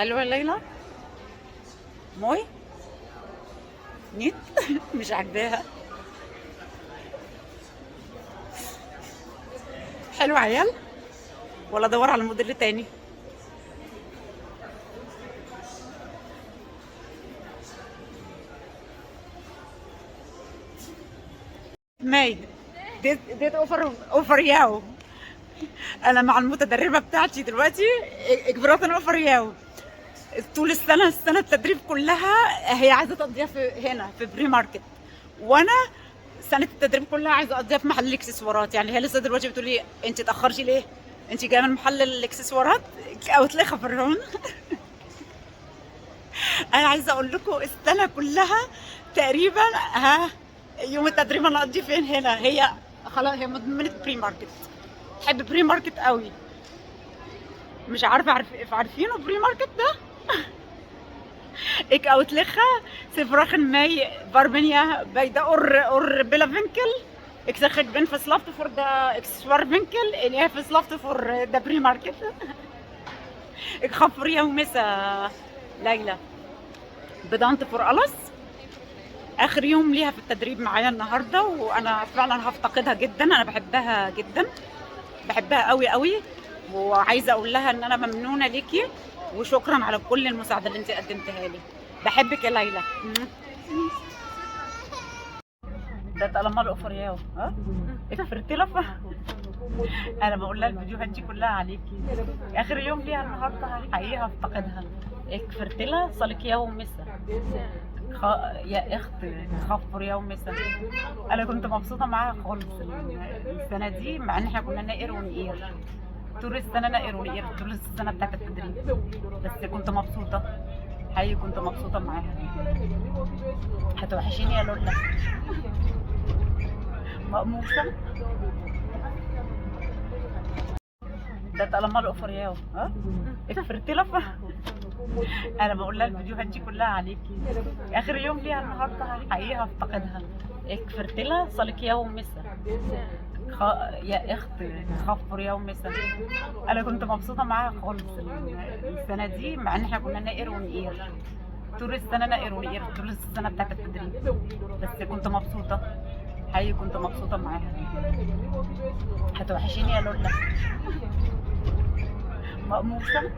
حلوة ليلى؟ Mooi؟ Niet. مش عاجباها. حلو عيال ولا ادور على موديل تاني؟ Nee, dit over jou. انا مع المتدربه بتاعتي دلوقتي ik praat over jou. طول السنة التدريب كلها هي عايزه تقضيها في هنا في Breemarket، وانا سنة التدريب كلها عايزه اقضيها في محل الاكسسوارات. يعني هي لسه دلوقتي بتقول لي انت اتاخرتي ليه؟ انت جاية من محل الاكسسوارات او تلاقي فرعون. انا عايزه اقول لكم السنة كلها تقريبا ها يوم التدريب انا اقضيه فين؟ هنا. هي خلاص هي مدمنه Breemarket، تحب Breemarket قوي. مش عارفه عارفينه Breemarket ده؟ Ik uitleggen, ze vragen mij waar ben je bij de oorbellenwinkel. Ik zeg ik ben verslaafd voor de accessoirewinkel en jij verslaafd voor de Breemarket. Ik ga voor jou missen ليلى. Bedankt voor alles. اخر يوم ليها في التدريب معايا النهارده، وانا فعلا هفتقدها جدا. انا بحبها جدا، بحبها قوي قوي، وعايزه اقول لها ان انا ممنونه ليكي وشكرا على كل المساعدة اللي انت قدمتها لي. بحبك يا ليلى. ده طالما ال over jou. ها افرتلف. انا بقول لها الفيديوهات دي كلها عليكي. اخر يوم ليها النهارده حقيقة هفتقدها. Ik vertellen zal ik jou missen. يا اخت ga voor jou missen. انا كنت مبسوطة معاها خالص السنة دي، مع ان احنا كنا نقر ونقير طول السنه، نقر ونقير طول السنة بتاعت التدريب، بس كنت مبسوطة حقيقي، كنت مبسوطة معاها. هتوحشيني يا لولا. مقموصه. ده طالما ال over jou. ها افرتلف. انا بقول لها الفيديوهات دي كلها عليكي. اخر يوم ليها النهارده حقيقة هفتقدها. Ik vertellen zal ik jou missen. يا اخت ga voor jou missen. انا كنت مبسوطة معاها خالص السنة دي، مع ان احنا كنا نقر ونقير طول السنه، نقر ونقير طول السنة بتاعت التدريب، بس كنت مبسوطة حقيقي، كنت مبسوطة معاها. هتوحشيني يا لولا. مقموصه.